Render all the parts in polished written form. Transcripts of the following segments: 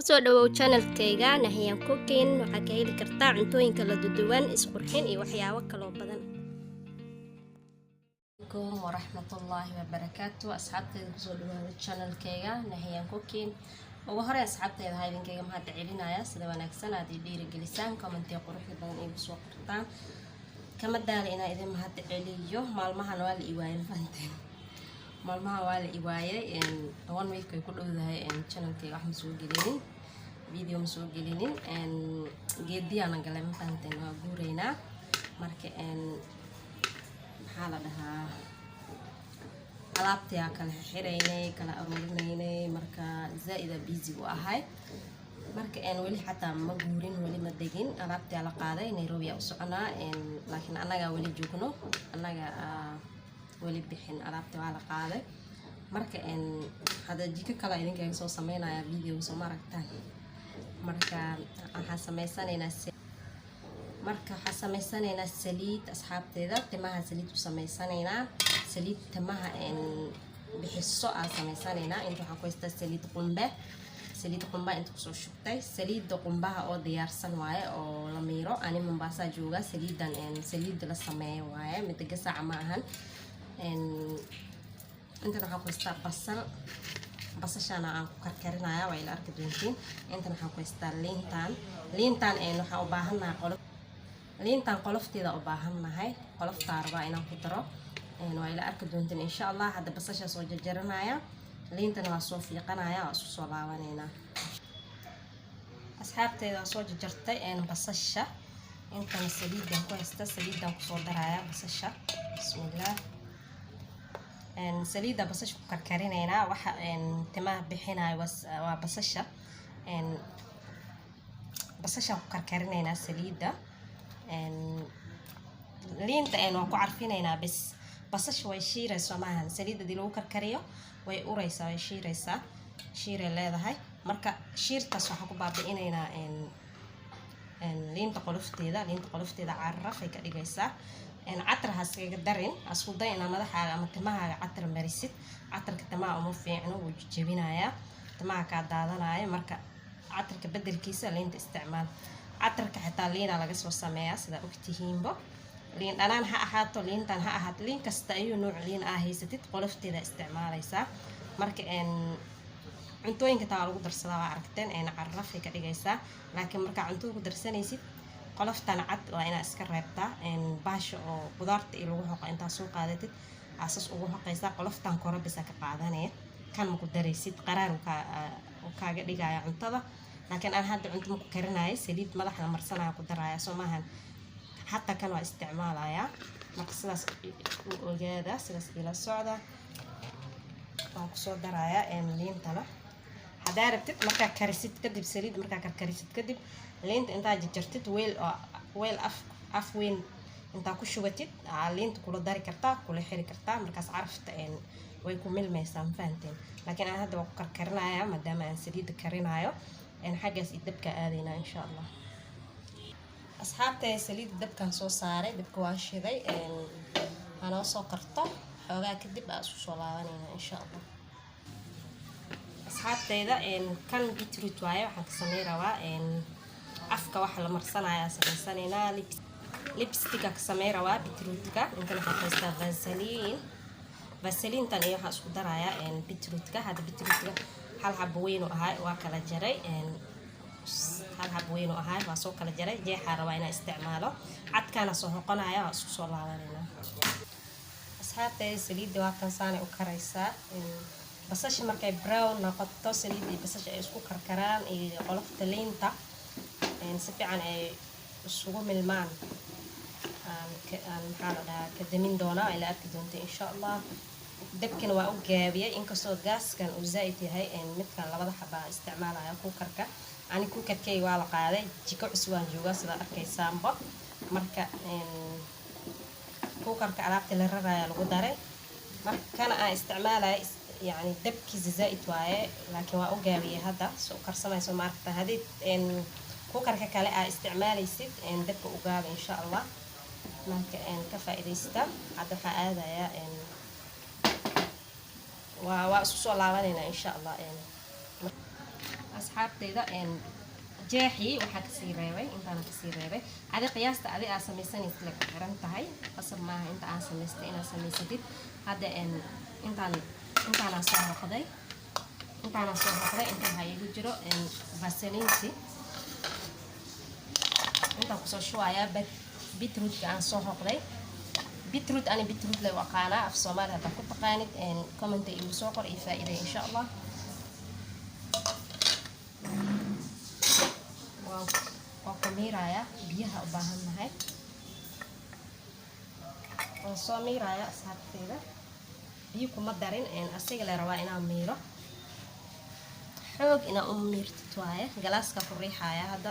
Kusoo dhawow channelkayga Nahyan Cooking. Waxaa ka heli kartaa cuntooyin kala duwan, isqurxin iyo waxyaabo kaloo badan. Alaykum waraxmatullaahi wabarakaatu. Asxaabteyda, kusoo dhawaada channelkayga Nahyan Cooking. Ugu horey, asxaabteyda, waxaa idinkayga mahad celinaya sida wanaagsan aad ii dhiirigelisaan, commentiga quruxda badan iigu soo qortaan. Kama daala inaa idin mahad celiyo. Maalmahan waa la iwaayay, fahanteen? Maalmahan waa la iwaayay. One week ay ku dhowdahay channelkayga wax ma soo gelinin, video ma soo gelinin. Geediyaana galay, ma fahanteen? Waa guureynaa. Marka maxaa la dhahaa, alaabtayaa kala xiraynay, kala aruurinaynay. Marka zaa-ida busy u ahay. Marka weli xataa ma guurin, weli ma degin. Alaabtayaa la qaaday, Nairobi aa u soconaa, laakiin annagaa weli joogno, annaga weli bixin. Alaabta waa la qaaday. Marka hadda jiko kale idinkaga soo sameynaya video, soo ma aragtaan? Marka waxaan sameysanaynaa, marka waxaan sameysanaynaa saliid, asxaabteeda. Timaha saliid u sameysanaynaa, saliid timaha bixiso aan sameysanaynaa. Inta waxaan ku haystaa saliid qumbe. Saliid qumba inta kusoo shubtay. Saliidda qumbaha oo diyaarsan waaye oo la miiro. Ani Mombaasaa jooga. Saliidan saliidda la sameeyo waaye, midda gasaca ma ahan. Intan waxaan ku haystaa basal. Basashana aan ku karkarinaya, waa ila arki doontiin. Intan waxaan ku haystaa liintan. Liintan waxaan u baahannahay qolof. Liintan qolofteeda u baahannahay, qoloftaa rabaa inaan ku daro. Waa ila arki doontiin, insha Allah. Hadda basashaa soo jarjaranaya, liintana waa soo fiiqanaya, waa isku soo laabanaynaa. Asxaabteeda, waa soo jarjartay basasha. Intana saliidan ku haysta, saliidan kusoo daraya basasha. Bismillaah. Saliidda basasha ku karkarinaynaa. Waxa timaha bixinayo waa basasha. Basashaan ku karkarinaynaa saliidda. Liinta waan ku carfinaynaa bes. Basasha way shiiraysaa maahan? Saliidda hadii lagu karkariyo way uraysaa, way shiiraysaa, shiiray leedahay. Marka shiirtaas waxaan ku baabi'inaynaa liinta qolofteeda. Liinta qolofteeda carafay ka dhigaysaa. Catar ha iskaga darin. Isku day inaa madaxaaga ama timahaaga catar marisid. Catarka timaha uma fiicno, wuu jejebinayaa, timaha kaa daadanaya. Marka catarka bedelkiisa liinta isticmaal. Catarka xitaa liina laga soo sameeyaa, sidaa ogtihiinbo. Liin dhanaan ha ahaato, liintan ha ahaato, liin kasta ayuu nooc liin aa haysatid qolofteeda isticmaalaysaa. Marka cuntooyinka taa waa lagu darsadaa, waa aragteen, carafay ka dhigaysaa. Laakiin markaa cuntada ku darsanaysid, qoloftan cad waa inaa iska reebtaa. Baasha oo qudaarta iyo lagu xoqo intaa soo qaadatid, aasas ugu xoqaysaa. Qoloftan kore bisa ka qaadanaya, kan ma ku daraysid, qaraar uu kaaga dhigaya cuntada. Laakiin aan hadda cunto ma ku karinayo, saliid madaxda marsanaya ku daraya, soo maahan? Xataa kan waa isticmaalayaa. Marka sidaas u ogaada, sidaas ila socda. Waan kusoo darayaa liintana. Haddaa rabtid, markaa karisid kadib, saliid markaa karkarisid kadib, liinta intaa jarjartid, weel oo weel af weyn intaa ku shubatid, aa liinta kula dari kartaa, kula xiri kartaa. Markaas carafta way ku milmaysaa, ma fahanteen? Laakiin aan hadda waa ku karkarinayaa maadaama aan saliidda karinayo. Xaggaas iyo dabka aadaynaa, insha Allah. Asxaabta, saliidda dabkan soo saaray, dabka waa shiday. Hanoo soo karto xoogaa, kadib aa isku soo laabanayna, insha Allah. Asxaabteyda, kan beetroot waaye. Waxaan ka samey rabaa afka waxa la marsanayaa sameysanaynaa, lipsticka ka samey rabaa beetrootka. Intan waxaan haystaa vaseline. Vaselintan iyo waxaan isku darayaa beetrootka. Hadda beetrootka hal xabo weyn u ahaa, waa kala jaray. Hal xabo weyn u ahaa, waa soo kala jaray. Jeexaa rabaa inaan isticmaalo, cadkaana soo hoqonaya. Waa isku soo laabanayna. Asxaabtayda, saliidda waa tan saanay u karaysaa. Basasha markay brown noqoto, saliidda iyo basasha ay isku karkaraan iyo qolofta liinta si fiican ay isugu milmaan, aan maxaa la dhahaa, ka damin doonaa. Ila arki doonta, insha Allah. Dabkana waa u gaabiyay, inkastoo gaaskan uu zaa'id yahay. Midkan labada xabaa isticmaalaya cookerka. Ani cookerkeyga waa la qaaday, jiko cusub waan joogaa, sidaa arkaysaanba. Marka cookerka alaabta la raraya lagu daray. Marka kana aan isticmaalaya, yani dabkiisa zaa'id waaye, laakiin waa u gaabiyay hadda soo karsamayso. Maaragta, haddii cookerka kale aa isticmaalaysid, dabka u gaaba, insha Allah. Marka ka faa'iidaysta. Hadda waxaa aadayaa, waa isku soo laabanaynaa, insha Allah. Asxaabtayda, jeexii waxaa kasii reebay intaana kasii reebay. Adi qiyaasta adi aa samaysanaysid la ku xiran tahay, qasab maaha inta aan samaystay inaad samaysatid. Hadda intaan intaanaa soo noqday, intaanaa soo noqday. Inta waxaa iigu jiro vaseliinti. Intaan kusoo shubayaa beetrootka aan soo hoqday. Beetroot, ani beetroot lay u aqaanaa. Af Soomaali haddaa ku taqaanid, comment iigu soo qor iyo faa'iiday, insha Allah. Waa ku miirayaa, biyaha u baahan nahay. Waan soo miirayaa, asxaabteyda. Biyo kuma darin, asiga la rabaa inaan miiro. Xoog inaa u miirtid waaye. Galaaska ku riixaya hadda,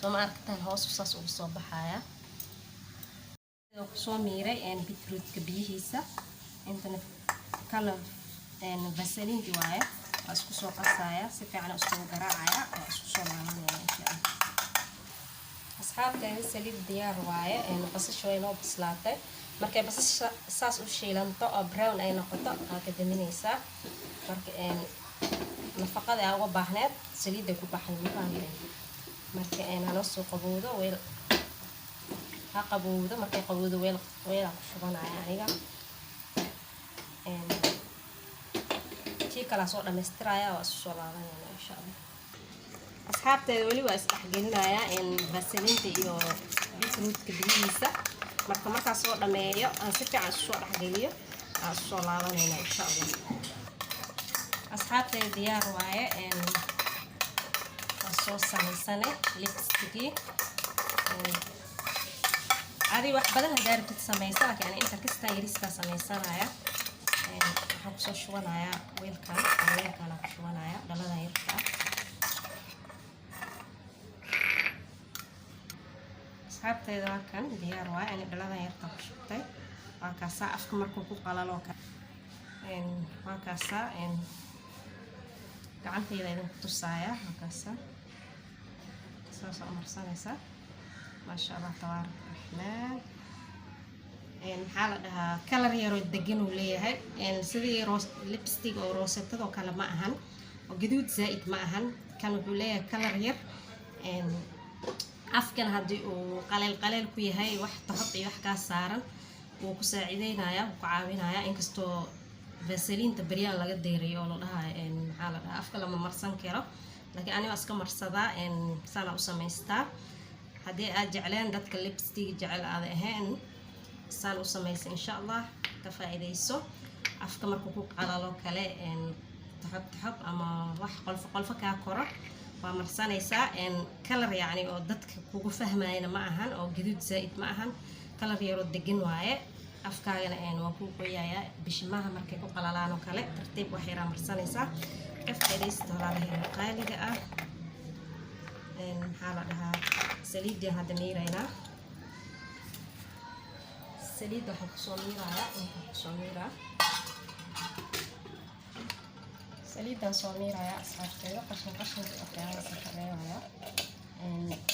soo ma aragtaan? Hoos saas ugu soo baxaya. Kusoo miiray beetrootka biyihiisa. Intana kala vaseliinti waaye. Waa isku soo qasaya, si fiican iskugu garaacaya, waa isku soo laabanaya, insha Allah. Asxaabteeda, saliid diyaar waaye. Basasha way noo bislaatay. Markay basasha saas u shiilanto oo brown ay noqoto, aa ka daminaysaa. Marka nafaqada aa uga baahneed saliidday ku baxday, ma fahanteen? Marka hanoo soo qabowdo, weel ha qabowdo. Markay qabowdo, weel weelaa ku shubanaya aniga. Tii kalaa soo dhamaystiraya, waa isu soo laabanayna, insha Allah. Asxaabteeda, weli waa isdhexgelinayaa vaseliinta iyo beetrootka biyihiisa. Marka markaa soo dhameeyo, aan si fiican isu soo dhexgeliyo, aan isu soo laabanayna, insha Allah. Asxaabteeda, diyaar waaye. Waa soo samaysanay lipstickii. Adi wax badan hadaa rabtid samaysa, laakiin ani inta kastaa yaristaa samaysanaya. Waxaan kusoo shubanayaa weelkan. Weelkaan ku shubanaya, dhaladan yarta ah. Asxaabteeda, waa kan, diyaar waaye. Ani dhaladan yarta ku shubtay. Waa kaasaa. Afka markuu ku qalalo, waa kaasaa. Gacantayda idinku tusaaya. Waa kaasaa, saasa u marsanaysaa. Maasha Allah, tabaaraka raxmaan. Maxaa la dhahaa, color yaroo degan uu leeyahay, sidii lipstick oo roosetadoo kale ma ahan, oo gaduud zaa'id ma ahan. Kan wuxuu leeyahay color yar. Afkan haddii uu qaleel qaleel ku yahay, wax toxob iyo wax kaa saaran, wuu ku saacideynaya, wuu ku caawinaya. Inkastoo vaseliinta beryaan laga deerayo oo la dhahayo, maxaa la dhahaa, afka lama marsan karo, laakiin aniga iska marsadaa, saana u samaystaa. Haddii aad jecleen, dadka lipstick jecel aada ahayn, saan u samaysa, insha Allah, ka faa'iidayso. Afka markuu ku qalalo kale, taxob taxob ama wax qolfo qolfo kaa koro, waa marsanaysaa. Color yacni oo dadka kugu fahmayana ma ahan, oo gaduud zaa'id ma ahan. Color yaroo degan waaye. Afkaagana waa kuu qoyayaa. Bishimaha markay ku qalalaan oo kale, tartiib wax yaraa marsanaysaa. Ka faa'iidaysta, walaalaheena qaaliga ah. Maxaa la dhahaa, saliiddii hadda miiraynaa. Saliidda waxaan kusoo miirayaa, intaan kusoo miiraa saliiddaan soo miirayaa, asxaabteeda. Qashin qashinka waxyaabahaas ka reebayaa,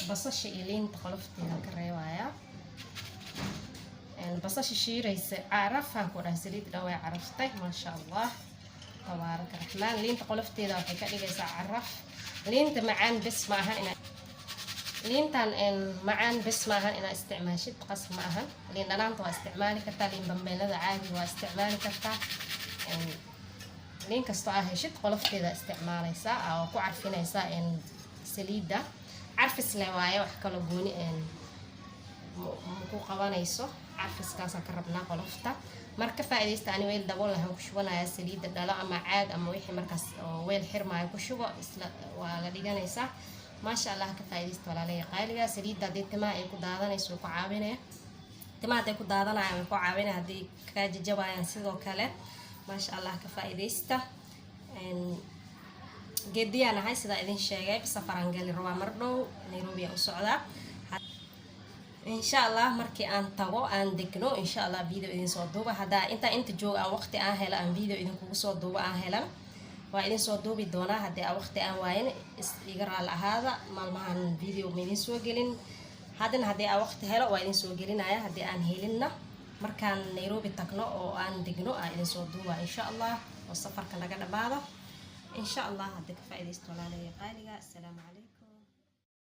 basasha iyo liinta qolofteeda ka reebayaa. Basasha shiiraysa carafaan ku dhahay. Saliid dhan way caraftay, maasha Allah, tabaaraka raxmaan. Liinta qolofteeda waxay ka dhigaysaa caraf. Liinta macaan bes ma ahan ina liintan macaan bes ma ahan inaad isticmaashid, qasab ma ahan. Liin dhanaanta waa isticmaali kartaa, liin bambeelada caadiga waa isticmaali kartaa. Liin kastoo aa heshid, qolofteeda isticmaalaysaa oo ku carfinaysaa saliidda. Carfis le waaye, wax kaloo gooni ku qabanayso. Carfiskaasaan ka rabnaa qolofta. Marka ka faa'iidaysta. Ani weel dabool lahan ku shubanayaa saliidda. Dhalo ama caag ama wixii markaas oo weel xirmaayo ku shubo, isla waa la dhiganaysaa. Maasha Allah, ka faa'iidaysta, walaalaya qaaliga. Saliidda haddii timaha ay ku daadanayso, way ku caawinaya. Timaha hadday ku daadanayaan, way ku caawinaya. Haddii kaa jajabayaan, sidoo kale. Maasha Allah, ka faa'iidaysta. Geediyaan ahay, sidaa idin sheegay. Safaraan gali rabaa mar dhow, Nairobi aan u socdaa, insha Allah. Markii aan tago, aan degno, insha Allah, video idin soo duuba. Haddaa intaa inta jooga aan waqti aan helo, aan video idinkugu soo duuba aan helan, waa idin soo duubi doonaa. Haddii aan waqti aan waayin, is iga raali ahaada, maalmahan video ma idin soo gelin. Haddana haddii aan waqti helo, waa idin soo gelinaya. Haddii aan helinna, markaan Nairobi tagno oo aan degno, aan idin soo duuba, insha Allah, oo safarka naga dhammaado. Insha Allah hadda ka faa'iidaysto, walaalaya qaaliga. Asalaamu calaykum.